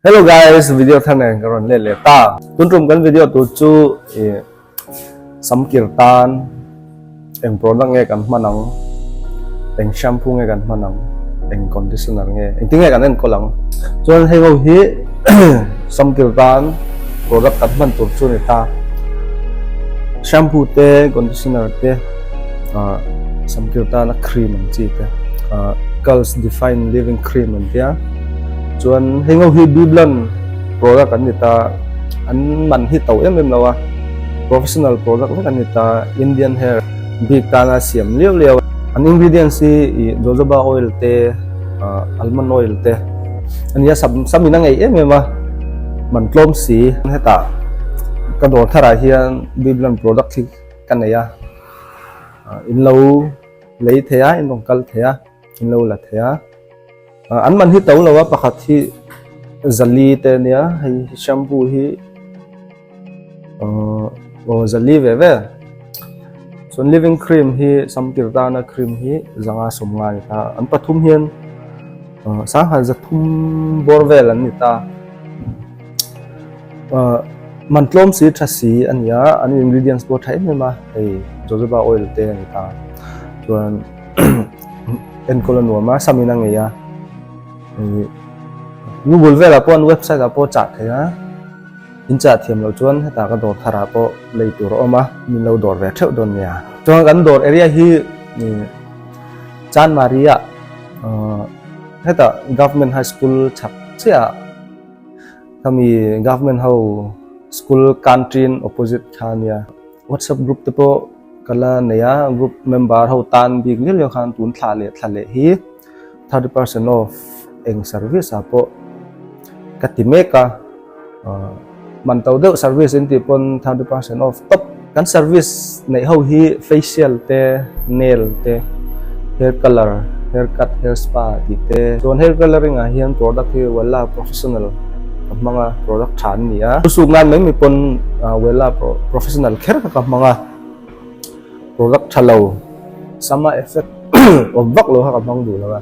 Hello guys, video thar nen ka rawn let leh ta. Tun tum kan video tur chu i samkir tan eng product nge kan hman ang, eng shampoo nge kan hman ang, eng conditioner nge, engtin nge kan enkawl ang. Chuan hei ho hi samkir tan product kan hman tur chu a ni ta. Shampoo te, conditioner te, ah samkir tana cream ang chi te, ah curls define living cream an tia. Chuan hei ho hi Biblan product an ni ta, an man hi to em em lo a, professional product vek an ni ta, Indian hair bik tana siam liau liau. An ingredients hi ih jojoba oil te, ah almond oil te a nia sam sam in a ngeih em em a, man tlawm si. Hetah ka dawr tharah hian Biblan product hi ka nei a, in lo lei thei a, in rawn kal thei a, in lo la thei a. An man hi to lo a, pakhat hi zali te ania, hei shampoo hi aw zali ve ve. Chuan living cream hi samtir tana cream hi zanga sawmnga a ni ta, an pathum hian sanghal zathum bawr vel an ni ta. Man tlawm si tha si a ni a, an ingredients pawh tha em em a, hei jojoba oil te a ni ta. Chuan enkawl a nuam a, sam in a ngei a, Google velah pawh an website ah pawh chah thei a, in chah thiam loh chuan hetah ka dawr thar ah pawh lei tur a awm a, min lo dawr ve theuh dawn nia. Chuan kan dawr area hi Chanmari ah hetah Government High School chhak chiah ah khami Government ho school canteen opposite kha a nia. WhatsApp group te pawh ka la nei a, group member ho tan bik liau liau khan tun thla leh thla leh hi 30% off eng service ah pawh ka ti mek a, man to deuh service in tih pawn 30% off tawp. Kan service neih ho hi facial te, nail te, hair colour, hair cut, hair spa tih te. Chuan hair colouring ah hian product hi Wella professional ka hmang a, product tha an ni a. Lusuk nan mai mai pawn Wella professional kher kha ka hmang a, product tha lo sama effect awm vak lo kha ka hmang duh lo a.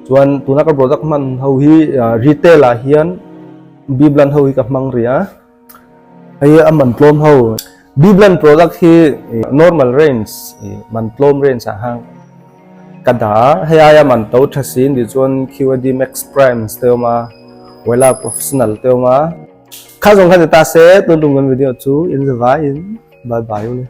Chuan tuna ka product hman ho hi retail ah hian Biblan ho hi ka hmang rih a. Hei a man tlawm ho. Biblan product hi normal range man tlawm range ah khan ka dah a. Hei aia man to tha si ni chuan QAD Max Primes te awm a, Wella Professional te awm a. Kha zawng kha ni ta se, tun tum kan video chu in zavaiin bye bye u le.